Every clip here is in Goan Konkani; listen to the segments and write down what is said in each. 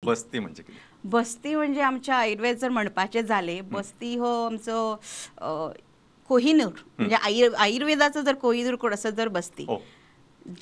बस्ती म्हणजे कितें? बस्ती म्हणजे आमच्या आयुर्वेद जर म्हणपाचें जालें, बस्ती हो आमचो कोहिनूर, म्हणजे आयुर्वेदाचो जर कोहिनूर कोण आसत जर बस्ती.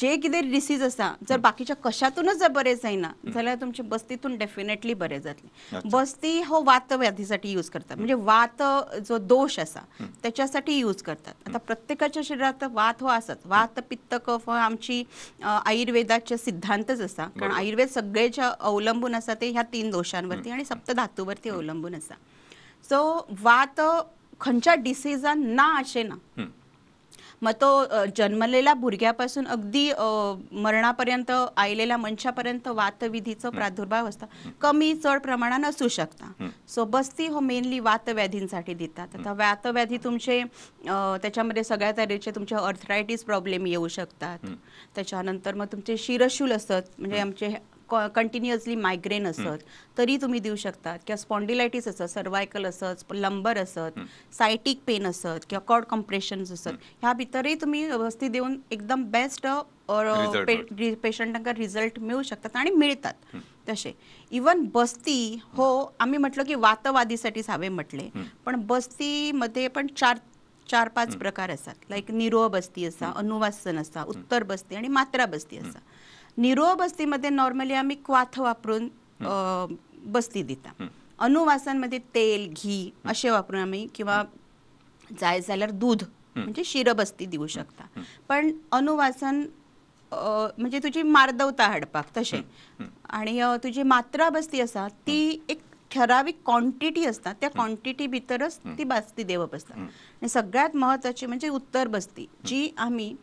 जे कितें डिसीज आसा, जर बाकीच्या कशातूनच जर बरें जायना जाल्यार तुमचे बस्तीतून डेफिनेटली बरें जातलें. बस्ती हो वातव्याधीसाठी यूज करतात, म्हणजे वात जो दोष आसा त्याच्यासाठी यूज करतात. आता प्रत्येकाच्या शरीरात वात हो आसाच. वात, पित्त, कफ हो आमची आयुर्वेदाचे सिद्धांतच आसा, कारण आयुर्वेद सगळेच्या अवलंबून आसा ते ह्या तीन दोषांवरती आणि सप्तधातूवरती अवलंबून आसा. सो वात खंयच्या डिसीजान ना अशें ना, मग तो जन्मलेल्या भुरग्यापासून अगदी मरणापर्यंत आयलेल्या मनशापर्यंत वातविधीचो प्रादुर्भाव आसता, कमी चड प्रमाणान आसूं शकता. सो बस्ती हो मेनली वातव्याधींसाठी दितात. आता वातव्याधी तुमचे त्याच्यामध्ये सगळ्या तरेचे तुमचे अर्थरायटीस प्रॉब्लेम येऊ शकतात. त्याच्यानंतर मग तुमचे शिरशूल असत, म्हणजे आमचे कंटिन्युअसली मायग्रेन असत तरी तुम्ही देऊ शकतात, किंवा स्पॉन्डिलायटीस असत, सर्वायकल असत, लंबर असत, सायटीक पेन असत किंवा कॉर्ड कॉम्प्रेशन असत, ह्या भितरय तुम्ही बस्ती देऊन एकदम बेस्ट पेशंटांका रिझल्ट मिळू शकतात आणि मिळतात. तसे इवन बस्ती हो आम्ही म्हटलं की वातवादीसाठीच हांवें म्हटलें, पण बस्तीमध्ये पण चार चार पाच प्रकार आसात. लायक निरोह बस्ती आसा, अनुवासन आसा, उत्तर बस्ती आणि मात्रा बस्ती आसा. निरोह बस्तीमध्ये नॉर्मली आम्ही क्वाथ वापरून बस्ती दिता. अनुवासनमध्ये तेल, घी असे वापरून आम्ही, किंवा जाय जाल्यार दूध म्हणजे शिरबस्ती दिवू शकता. पण अनुवासन म्हणजे तुजी मार्दवता हाडपाक तशें. आणि तुजी मात्रा बस्ती आसा ती एक ठरावीक क्वॉन्टिटी आसता, त्या क्वॉन्टिटी भितरच ती बस्ती दिवप आसता. आनी सगळ्यात म्हत्वाची म्हणजे उत्तर बस्ती, जी आमी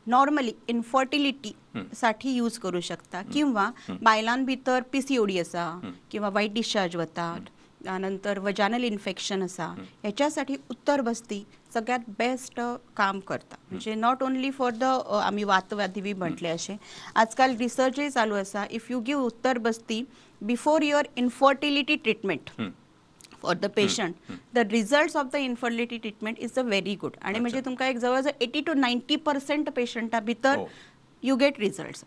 नॉर्मली इन्फर्टिलिटी साठी यूज करू शकता, किंवा बायलां भितर पीसीओडी आसा किंवा वायट डिस्चार्ज वता, नंतर वजानल इन्फेक्शन आसा, ह्याच्यासाठी उत्तर बस्ती सगळ्यात बेस्ट काम करता. म्हणजे not only for the आमी वातव्याधी बी म्हटले अशें आजकाल रिसर्चय चालू आसा. If you give Uttar Basti before your infertility treatment for the patient, the results of the infertility treatment is a very good. आणि म्हणजे तुमकां एक जवळ जवळ 80 to 90% पेशंटा भितर you get results.